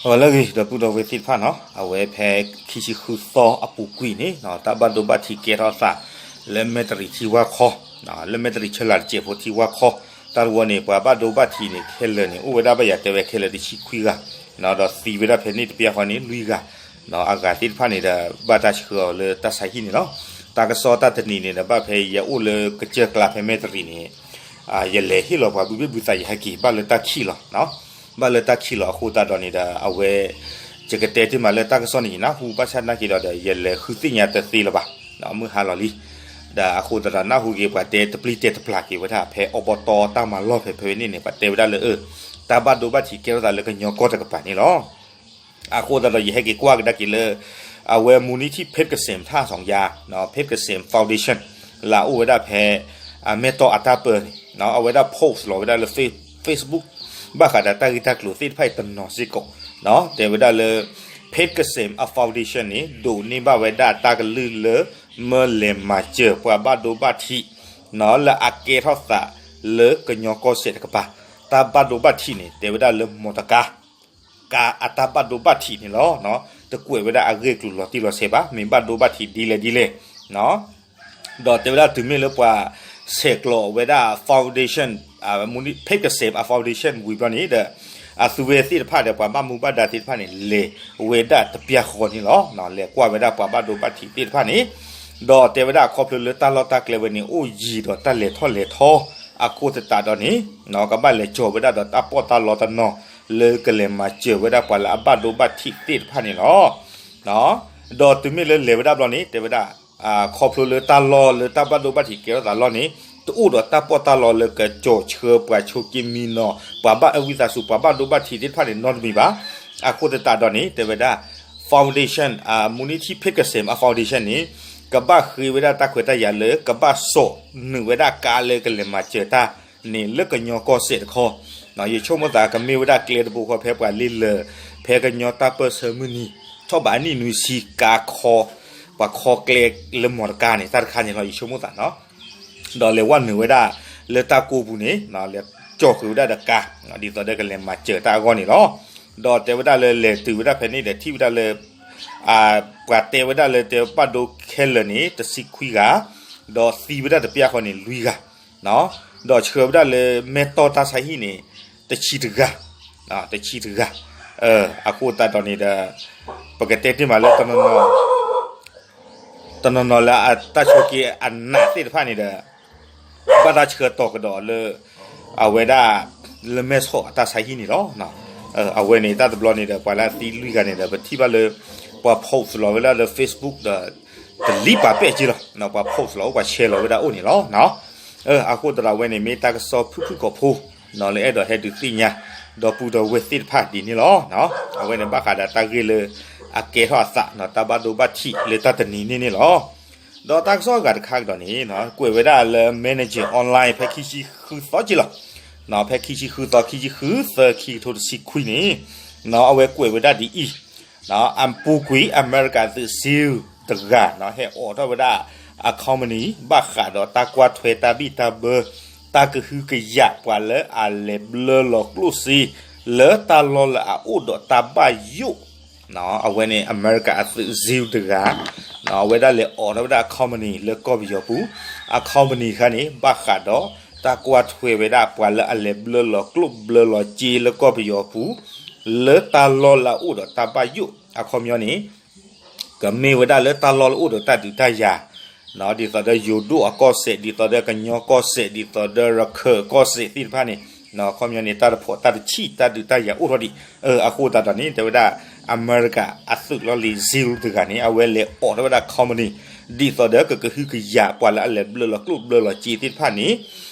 အလၢအဂ့ၤ ဒီပုၢ်ဒီဝဲၢ်သ့ၣ်တဖၣ်နီၤ, အဝဲဖဲခံဆံဃုသီအပူၤကွံာ်န့ၣ် တၢ်ဘၣ်ဒိဘၣ်ထံးကဲထီၣ်အသး လၢမဲၢ်တရံးထံဝၢ်ခီ, လၢမဲၢ်တရံးဆၢလာ်တစဲးဖိထံဝၢ်ခီ, တၢ်တဝီန့ၣ် ပှၤဘၣ်ဒိဘၣ်ထံးန့ၣ် ခဲလၢာ်န့ၣ် အိၣ်ဝဲဒၣ်ဘၣ်ယၤတဲဝဲခဲလၢာ်တဆံခွံဂၤ, ဒီးသံဝဲဒၣ်ဖဲန့ၣ်တပျၢ်ဃီန့ၣ် လွံၢ်ဂၤ, အဂၤသ့ၣ်တဖၣ်န့ၣ်ဒီး ဘၣ်တၢ်ဆှၢအီၤလၢတၢ်ဆါဟံၣ်န့ၣ်လီၤ. တၢ်ကစီၣ်တၢ်တနံၤန့ၣ်ဒီး ဘၣ်ဖဲယအိၣ်လၢကစၢၢ်ကျါဖဲမဲၢ်တရံးန့ၣ် ယလဲၤဟ့ၣ်လီၤပှၤဘုဘ့ၣ်ဘုသးယဟဲက့ၤ ဘၣ်လၢတၢ်ခံးလီၤ, ဘၣ်လၢတၢ်ခံးလီၤအဃိသတးဒီးန့ၣ်ဒီး အဝဲ ယကတဲတ့ၢ်မးလၢတၢ်ကစီၣ်န့ၣ် ယနၢ်ဟူဘၣ်ဆၣ်နာ်က့ၤဒီး ယလဲၤဃုသ့ၣ်ညါတသ့လၢၤဘၣ်, မုၢ်ဟါလီၤလံ, ဒီးအဃိသတးဒီးနၢ်ဟူက့ၤပှၤတဲတပျံၤတဲတပျၢ်က့ၤဝဲဒၣ် ဖဲအီဘီတီတၢ်မၤလီၢ်ဖဲဖဲန့ၣ်န့ၣ် ပှၤတဲဝဲဒၣ်လၢ တၢ်ဘၣ်ဒိဘၣ်ထံးကဲထီၣ်သးလၢကညီကီၢ်တကပၤန့ၣ်လီၤ. အဃိသတးဒီး ယဟဲက့ၤကွၢ်ကဒါက့ၤလၢ အဝဲမူနံထံၣ် ဖ့းကစ့း ထၣ်စီယါ, ဖ့းကစ့း Foundation လၢအအိၣ်ဝဲဒၣ်ဖဲ မဲၢ်တီၢ်အတၢ်ပၢန့ၣ် အဝဲဒၣ် post လီၤဝဲဒၣ်လၢ Facebook ဘၣ်ဃးဒီးတၢ်ဂ့ၢ်တၢ်ကျိၤသ့ၣ်တဖၣ်အံၤတနီၤစ့ၢ်ကီး, တဲဝဲဒၣ်လၢ ဖ့းကစ့း အ foundation န့ၣ် ဒိးန့ၢ်ဘၣ်ဝဲဒၣ်တၢ်ကလုၢ်လၢ မၢလဲၤမၤစၢၤပှၤဘၣ်ဒိဘၣ်ထံး လၢအကဲထီၣ်သးလၢကညီကီၢ်စဲၣ်တကပၤ, တၢ်ဘၣ်ဒိဘၣ်ထံးန့ၣ် တဲဝဲဒၣ်လၢမီၢ်တကါ ကါအတၢ်ဘၣ်ဒိဘၣ်ထံးန့ၣ်လီၤ. တကွဲးဝဲဒၣ်အဂ့ၢ်အကျိၤလီၤတံၢ်လီၤဆဲးဘၣ်, မ့ၢ်ဘၣ်ဒိဘၣ်ထံးဒ်လဲၣ်ဒ်လဲၣ်, ဒီးတဲဝဲဒၣ်တုၤမ့ၢ်လၢပှၤဆဲးကျိးဝဲဒၣ် foundation မူနံထံၣ် ဖ့းကစ့း အ foundation ဝံၤဘျီန့ၣ်ဒီး အသုဝဲသ့ၣ်တဖၣ်ဒီးပှၤဘၣ်မူဘၣ်ဒါသ့ၣ်တဖၣ်န့ၣ် လဲၤဝဲဒၣ်တပျၢ်ဃီန့ၣ်လီၤ. လဲၤကွၢ်ဝဲဒၣ်ပှၤဘၣ်ဒိဘၣ်ထံးသ့ၣ်တဖၣ်န့ၣ်, ဒီးတဲဝဲဒၣ်အခီဖျိလၢတၢ်လီၢ်တၢ်ကျဲဝဲန့ၣ် အိၣ်ယံၤဒီးတၢ်လဲၤထီၣ်လဲၤထီ အဃိသတးဒီးန့ၣ် ကဘၣ်လဲၤကၠီၤဝဲဒၣ်ဒီးတၢ်ပီးတၢ်လီတနီၤ လၢကလဲၤမၤစၢၤဝဲဒၣ်ပှၤလၢအဘၣ်ဒိဘၣ်ထံးသ့ၣ်တဖၣ်န့ၣ်လီၤ. ဒီးတုၤမ့ၢ်လၢလဲၤဝဲဒၣ်ဘျီန့ၣ် တဲဝဲဒၣ် ခီဖျိလၢတၢ်လီၢ်လၢတၢ်ဘၣ်ဒိဘၣ်ထံးကဲထီၣ်သးလီၢ်န့ၣ် တအိၣ်ဒီးတၢ်ပီးတၢ်လီလၢကကၠီၤဆှၢပှၤဆိးက့မံနီၤ ပှၤဘၣ်အဝံသးစူၤ ပှၤဘၣ်ဒိဘၣ်ထံးသ့ၣ်တဖၣ်န့ၣ်နီတမံၤဘၣ်. အဃိသတးဒီးန့ၣ် တဲဝဲဒၣ် foundation မူနံထံၣ် ဖ့းကစ့း အ foundation န့ၣ် ကဘၣ်ဃ့ဝဲဒၣ်တၢ်ခွဲးတၢ်ယာ်လၢ ကဘၣ်စိာ်နုာ်ဝဲဒၣ်ကါလၢကလဲၤမၤစၢၤတၢ်န့ၣ် လၢကညီကီၢ်စဲၣ်တခီ, ယဆိကမိၣ်သးကမ့ၢ်ဝဲဒၣ်ကျဲတဘိဃီဖဲပှၤလ့လၢာ် ဖဲကညီတၢ်ပၢၢ်ဆၢမုၢ်နံၤ ထီၣ်ဘးအနံၣ်နွံဆံကါခီ ပှၤခီကျဲလၢမီၢ်တကါန့ၣ် တၢ်တခါန့ၣ်လီၤ ယဆိကမိၣ်သးနီၤ. ဒီးလဲၤဝဲနုာ်ဝဲဒၣ်လၢတၢ်ကိးပူၤန့ၣ် လဲၤကၠီၤဃုာ်ဝဲဒၣ်ဒီးကါ ဒ်သိးဒီးကလဲၤမၤစၢၤတၢ်အဂီၢ်န့ၣ်လီၤ. ဒီးတဲဝဲဒၣ်လၢလဲၤတုၤဝဲဒၣ်ဖဲန့ၣ်ဒီးထံၣ်ဝဲဒၣ်လၢ ပှၤတဲဝဲဒၣ်လၢတဲဘၣ်ဒိခဲလၢာ်န့ၣ် တဆံခွံဂၤ, ဒီးသံဝဲဒၣ်တပျၢ်ဃီန့ၣ် လွံၢ်ဂၤ, ဒီးဆှၢဝဲဒၣ်လၢမဲၢ်တီၢ်တၢ်ဆါဟံၣ်န့ၣ် တဆံတဂၤ, တဆံတဂၤ, အဃိသတးဒီးန့ၣ်ဒီး ပကတဲတ့ၢ်မးလၢ တနီၤနီၤလၢအတၢ်ဆိးက့အနးသ့ၣ်တဖၣ်န့ၣ်ဒီး ဘၣ်တၢ်ဆှၢတီၤကဒီးလၢ အဝဲဒၣ် လၢမဲၢ်ဆီးအတၢ်ဆါဟံၣ်န့ၣ်လီၤ. အဝဲန့ၣ်တၢ်တဘျီန့ၣ်ဒီး ပှၤလၢအသံလွံၢ်ဂၤန့ၣ်ဒီး ပထံၣ်ဘၣ်လၢ ပှၤ post လီၤဝဲဒၣ်လၢ Facebook ဒီး တလံပာ်ပဲာ်က့လီၤ. ပှၤ post လီၤအိၣ်ပှၤ share လီၤဝဲဒၣ်အိၣ်န့ၣ်လီၤ. အဃိသတးဒီးအဝဲန့ၣ် မ့ၢ်တၢ်ကစီၣ်ဖုၣ်ဖုၣ်ကိာ်ဖိ လၢအဲၣ်ဒိးဟဲဒုးသ့ၣ်ညါ ဒီပုၢ်ဒီဝဲၢ်သ့ၣ်တဖၣ်ဒ်န့ၣ်လီၤ. အဝဲန့ၣ်ဘၣ်ဃးဒီးတၢ်ဂ့ၢ်လၢ အကဲထီၣ်အသး တၢ်ဘၣ်ဒိဘၣ်ထံးလၢတၢ်တနံၤန့ၣ်န့ၣ်လီၤ. ဒီးတၢ်ကစီၣ်အဂၤတခါကဒီးန့ၣ် ကွဲးဝဲဒၣ်လၢ Manager Online ဖဲခံဆံဃုသီက့လီၤ. ဖဲခံဆံဃုသီ ခံဆံဃုသၢ ခံကထိတဆံခွံန့ၣ် အဝဲကွဲးဝဲဒၣ်ဒ်အံၤ, အပူၤကွံာ် အမဲရကၤသုး seal တဂၤ ဟဲအိးထီၣ်ဝဲဒၣ်အ company ဘၣ်ဃးဒီးတၢ်ကွၢ်ထွဲတၢ်ဘံၣ်တၢ်ဘၢ တၢ်ကဟုကယာ်ပှၤလၢအလဲၤဘျၢလီၤကျိၣ်စ့ လၢတၢ်လီၢ်လၢအအိၣ်ဒီးတၢ်ဘၣ်ယိၣ် အဝဲန့ၣ် အမဲရကၤအသုး seal တဂၤ အဝဲဒၣ်လဲၤအိးထီၣ်ဝဲဒၣ်အ company လၢကီၢ်ပယီၤပူၤ, အ company တခါန့ၣ် ဘၣ်ဃးဒီးတၢ်ကွၢ်ထွဲဝဲဒၣ်ပှၤလၢအလဲၤဘျၢလီၤကျိၣ်ဘျၢလီၤစ့လၢကီၢ်ပယီၤပူၤ လၢတၢ်လီၢ်လၢအအိၣ်ဒီးတၢ်ဘၣ်ယိၣ် အခီပညီန့ၣ် ကမ့ၢ်ဝဲဒၣ်လၢတၢ်လီၢ်လၢအိၣ်ဒီးတၢ်ဒုးတၢ်ယၤ ဒ်သိးဒီးယိၤဒိၣ်အကီၢ်စဲၣ် ဒ်သိးဒီးကညီကီၢ်စဲၣ် ဒ်သိးဒီးရခၢၣ်ကီၢ်စဲၣ်သ့ၣ်တဖၣ်န့ၣ် အခီပညီန့ၣ် တၢ်တဖိးတၢ်တဆံၣ် တၢ်ဒုးတၢ်ယၤအိၣ်ထီၣ်ဒံး အဃိသတးဒီးန့ၣ် တဲဝဲဒၣ် အမဲရကၤအသုးလီၢ်လံၤ seal တဂၤန့ၣ် အဝဲလဲၤအိးထီၣ်ဝဲဒၣ် company ဒ်သိးဒီးကကဟုကယာ်ပှၤလၢအလဲၤဘျၢလီၤကျိၣ်ဘျၢလီၤစ့သ့ၣ်တဖၣ်န့ၣ်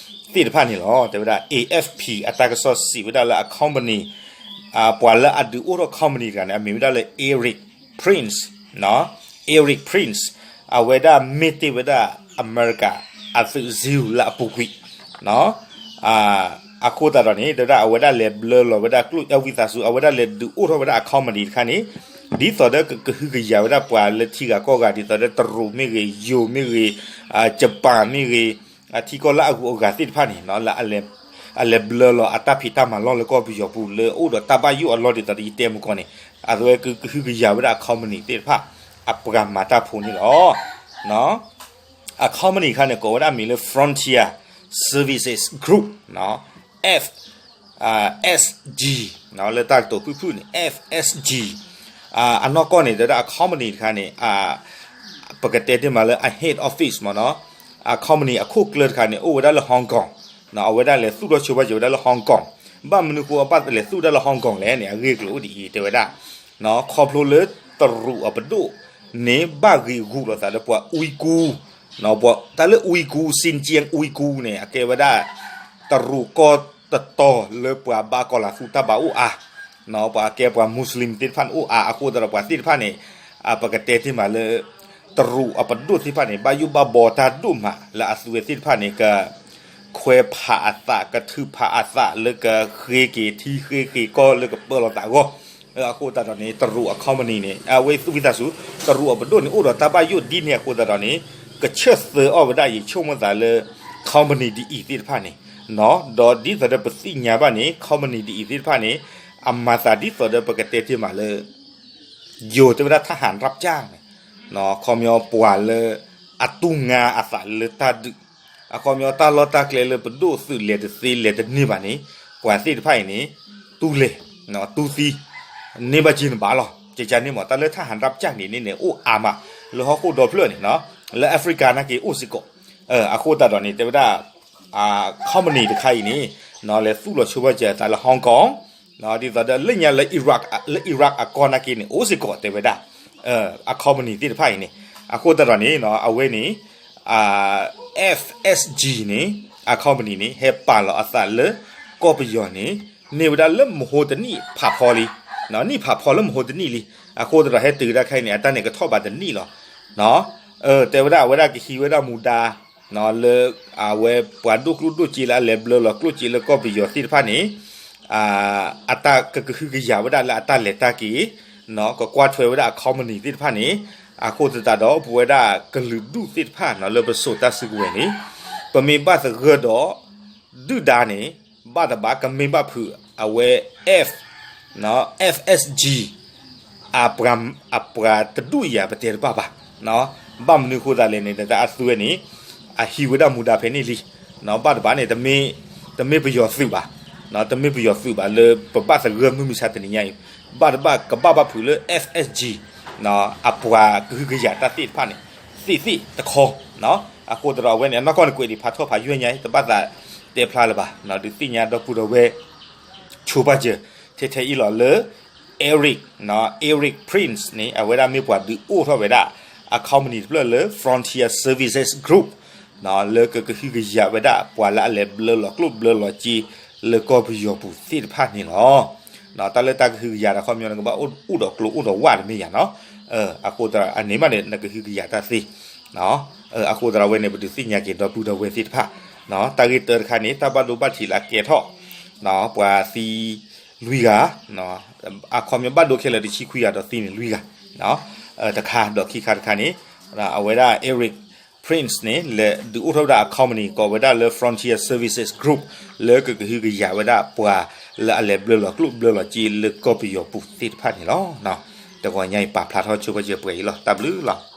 သ့ၣ်တဖၣ်န့ၣ်လီၤ. တဲဝဲဒၣ် A F P အတၢ်ကစီၣ်စံးဝဲဒၣ်လၢအ company ပှၤလၢအဒုးအိၣ်ထီၣ် company တဂၤန့ၣ် အမံၤဝဲဒၣ်လၢ Erik Prince, Erik Prince အဝဲဒၣ်မ့ၢ်တ့ၢ်ဝဲဒၣ်အမဲရကၤအသုး seal လၢအပူၤကွံာ် အဃိသတးဒီးန့ၣ် တဲဝဲဒၣ်အဝဲဒၣ်လဲၤဘျၢလီၤဝဲဒၣ်ကျိၣ်အဝံသးစူၤ အဝဲဒၣ်လဲၤဒုးအိၣ်ထီၣ်ဝဲဒၣ်အ company တခါန့ၣ် ဒ်သိးဒီးကကဟုကယာ်ဝဲဒၣ်ပှၤလၢထံဂၤကီၢ်ဂၤ ဒ်သိးဒီးတရူးမ့ၢ်ဂ့ၤ ယိၤမ့ၢ်ဂ့ၤ ကပၤမ့ၢ်ဂ့ၤ ထံကီၢ်လၢအဂုၤအဂၤသ့ၣ်တဖၣ်န့ၣ် လၢအလဲၤ အလဲၤဘျၢလီၤအတၢ်ဖံးတၢ်မၤလီၢ်လၢကီၢ်ပယီၤပူၤလၢအိၣ်ဒီးတၢ်ဘၣ်ယိၣ်အလီၢ်ဒ်သိးဒီးယတဲမုၢ်ကီၢ်န့ၣ်, အဝဲကကဟုကယာ်ဝဲဒၣ်အ company သ့ၣ်တဖၣ် အပှၤမၤတၢ်ဖိန့ၣ်လီၤ. အ company တခါန့ၣ် ကိးဝဲဒၣ်မံၤလၢ Frontier Services Group, F SG, လၢတၢ်ကတိၤဖုၣ်ဖုၣ်န့ၣ် FSG, အနီၢ်ကီၢ်န့ၣ် တဲဝဲဒၣ်အ company တခါန့ၣ် ပကတဲတ့ၢ်မးလၢအ head office မ့ၢ်နီၤ, အ company အခိၣ်ကျၢၢ်တခါန့ၣ် အိၣ်ဝဲဒၣ်လၢ Hong Kong, အဝဲဒၣ်လဲၤသူၣ်ထီၣ်ဆိပာ်စၢၤဝဲဒၣ်လၢ Hong Kong, ဘၣ်မနုၤဃိအဘၣ်လဲၤသူၣ်ဒၣ်လၢ Hong Kong လဲၣ်န့ၣ် အဂ့ၢ်အကျိၤအိၣ်ဒ်အံၤ တဲဝဲဒၣ် ခီဖျိလၢတရူးအပဒိၣ်န့ၣ် ဘၣ်ဂံာ်ဂူာ်လိာ်သးလၢပှၤ Uyghur, တၢ်လၢ Uyghur, Xinjiang Uyghur န့ၣ် အကဲဝဲဒၣ် တရူးကီၢ်တတီၤလၢပှၤဘၣ်ကီၤလၤသူတၢ်ဘၣ်အိၣ်အါ, ပှၤကဲပှၤ Muslim သ့ၣ်တဖၣ်န့ၣ်အိၣ်အါ, အဃိသတးဒီးပှၤသ့ၣ်တဖၣ်န့ၣ် ပကတဲတ့ၢ်မးလၢ တရူးအပဒိၣ်သ့ၣ်တဖၣ်န့ၣ် ဘၣ်ယိၣ်ဘၣ်ဘီတၢ်ဒိၣ်မးလၢအသုဝဲသ့ၣ်တဖၣ်န့ၣ် ကခွဲးဖးအသး ကထုးဖးအသးလၢကဃ့က့ၤထံဃ့က့ၤကီၢ်လၢကပၢလီၤသးအဂီၢ်, အဃိသတးဒီးန့ၣ် တရူးအ company န့ၣ် အဝဲသူၣ်ဝံသးစူၤ တရူးအပဒိၣ်န့ၣ် အိၣ်ဒီးတၢ်ဘၣ်ယိၣ်ဒ်န့ၣ်အဃိသတးဒီးန့ၣ် ကဆၢသၢအီၤဝဲဒၣ် ယဆိကမိၣ်သးလၢ company ဒ်အံၤသ့ၣ်တဖၣ်န့ၣ်, ဒီးဒ်သိးဒီးပသ့ၣ်ညါဘၣ်န့ၣ် company ဒ်အံၤသ့ၣ်တဖၣ်န့ၣ် အမၤသးဒ်သိးဒီးပကတဲတ့ၢ်မးလၢ ယိၤတဲဝဲဒၣ် ทหารรับจ้างန့ၣ်, အခီပညီပှၤလၢအတူၢ်ငါအသးလၢတၢ်ဒုး, အခီပညီတၢ်လီၢ်တၢ်ကျဲလၢပဒိၣ်သုးလဲၤတသ့လဲၤတန့ၢ်ဘၣ်န့ၣ် ပှၤသ့ၣ်တဖၣ်အံၤန့ၣ် တူၢ်လဲၤ, တူၢ်သံ, န့ၢ်ဘၣ်က့ၤနဘၣ်လီၤ. ကကန့ၣ်မး တၢ်လၢ ทหารรับจ้าง န့ၣ်န့ၣ် အိၣ်အါမး လၢဟီၣ်ခိၣ်ဒီဖျၢၣ်န့ၣ်, လၢ Africa နာ်က့အိၣ်စ့ၢ်ကီး, အဃိသတးဒီးန့ၣ် တဲဝဲဒၣ် company တခါအံၤန့ၣ် လဲၤသူၣ်လီၤဆိပာ်စၢၤအသးလၢ Hong Kong, ဒ်သိးဒီးလၢညါလၢ Iraq လၢ Iraq အကီၢ်နာ်က့န့ၣ် အိၣ်စ့ၢ်ကီးတဲဝဲဒၣ် အ company သ့ၣ်တဖၣ်အံၤန့ၣ်, အဃိသတးဒီးန့ၣ် အဝဲန့ၣ် FSG န့ၣ် အ company န့ၣ် ဟဲပာ်လီၤအသးလၢကီၢ်ပယီၤန့ၣ် န့ၢ်ဝဲဒၣ်လၢမဟိတနံၣ်ဖးဖီလံ, နံၣ်ဖးဖီလၢမဟိတနံၣ်လံ, အဃိသတးဒီးဟဲတုၤဒၣ်ခဲအံၤန့ၣ် အတၢ်န့ၣ်ကထီၣ်ဘးတနံၣ်လီၤ. တဲဝဲဒၣ်အဝဲဒၣ်ကဟံးဝဲဒၣ်မူဒါ လၢအဝဲပှၤဒိၣ်ကျိၣ်ဒိၣ်စ့လၢအလဲၤဘျၢလီၤကျိၣ်စ့လၢကီၢ်ပယီၤသ့ၣ်တဖၣ်န့ၣ် အတၢ်ကကဟုကယာ်ဝဲဒၣ်လၢအတၢ်လဲၤတၢ်က့ၤ, ကကွၢ်ထွဲဝဲဒၣ်အ company သ့ၣ်တဖၣ်န့ၣ်, အဃိသတးဒီးပဝဲဒၣ်ကလုာ်ဒူၣ်သ့ၣ်တဖၣ်လၢပစိာ်တၢ်စုကဝဲၤန့ၣ် ပမ့ၢ်ဘၣ်သဂၢၢ်ဒီး ဒုၣ်ဒါန့ၣ် ဘၣ်တဘၣ်ကမ့ၢ်ဘၣ်ဖုးအဝဲ F, FSG အပှၤတဒူၣ်အံၤ ပတဲတဘၣ်ဘၣ်. ဘၣ်မနုၤအဃိသတးလဲၣ်န့ၣ် တၢ်အသုဝဲန့ၣ် အဟံးဝဲဒၣ်မူဒါဖဲန့ၣ်လံ. ဘၣ်တဘၣ်န့ၣ် တမ့ၢ်ပယီၤသုးဘၣ်, တမ့ၢ်ပယီၤသုးဘၣ်လၢပဘၣ်သဂၢၢ်မုၢ်မဆါတနံၤညါအံၤ, ဘၣ်တဘၣ်ကဘၣ်ဘၣ်ဖုးလၢ FSG အပှၤကဟုကယာ်တၢ်သ့ၣ်တဖၣ်န့ၣ် သ့ၣ်သ့ၣ်တခီ, အဃိသတးဒီးအဝဲန့ၣ် အနီၢ်ကီၢ်န့ၣ်ကွဲးဒံးဖးထီၣ်ဖးယွဲၢ်ညါအံၤ တဘၣ်သးတဲဖျါလၢၤဘၣ်, ဒုးသ့ၣ်ညါဒီပုၢ်ဒီဝဲၢ် ဆိပာ်စၢၤ ထဲထဲအံၤလီၤလၢ Erik, Erik Prince န့ၣ် အဝဲဒၣ်မ့ၢ်ပှၤဒုးအိၣ်ထီၣ်ဝဲဒၣ်အ company တဖျၢၣ်လၢ Frontier Services Group လၢကကဟုကယာ်ဝဲဒၣ်ပှၤလၢအလဲၤဘျၢလီၤကျိၣ်ဘျၢလီၤစ့လၢကီၢ်ပယီၤပူၤသ့ၣ်တဖၣ်န့ၣ်လီၤ. တၢ်လၢတၢ်ကဟုကယာ်ဒီးခီပညီန့ၣ် ကဘၣ်အိၣ်ဒီးကျိအိၣ်ဒီးဝၣ်တမ့ၢ်ယၤနီၤ, အဃိသတးအန့ၣ်မးန့ၣ် နကဟုကယာ်တၢ်သ့ အဃိသတးဒီးအဝဲန့ၣ် ပဒုးသ့ၣ်ညါက့ၤဒီပုၢ်ဒီဝဲၢ်သ့ၣ်တဖၣ်, တၢ်ဂ့ၢ်တၢတခါန့ၣ် တၢ်ဘၣ်ဒိဘၣ်ထံးလၢအကဲထီၣ် ပှၤသံလွံၢ်ဂၤ, အခီပညီဘၣ်ဒိခဲလၢာ်တဆံခွံဂၤဒီးသံန့ၣ်လွံၢ်ဂၤ, တခါဒီးခံခါတခါန့ၣ် အဝဲဒၣ် Erik Prince န့ၣ် လဲၤဒုးအိၣ်ထီၣ်ဝဲဒၣ်အ company ကိးဝဲဒၣ်လၢ Frontier Services Group လၢကကဟုကယာ်ဝဲဒၣ်ပှၤလၢအလဲၤဘျၢလီၤကျိၣ်ဘျၢလီၤစ့လၢကီၢ်ပယီၤပူၤသ့ၣ်တဖၣ်န့ၣ်လီၤ. တဂီၤညါအံၤပာ်ဖျါထီၣ်ဆိပာ်စၢၤပှဲၤအံၤလီၤ. တၢ်ဘျုးလီၤ.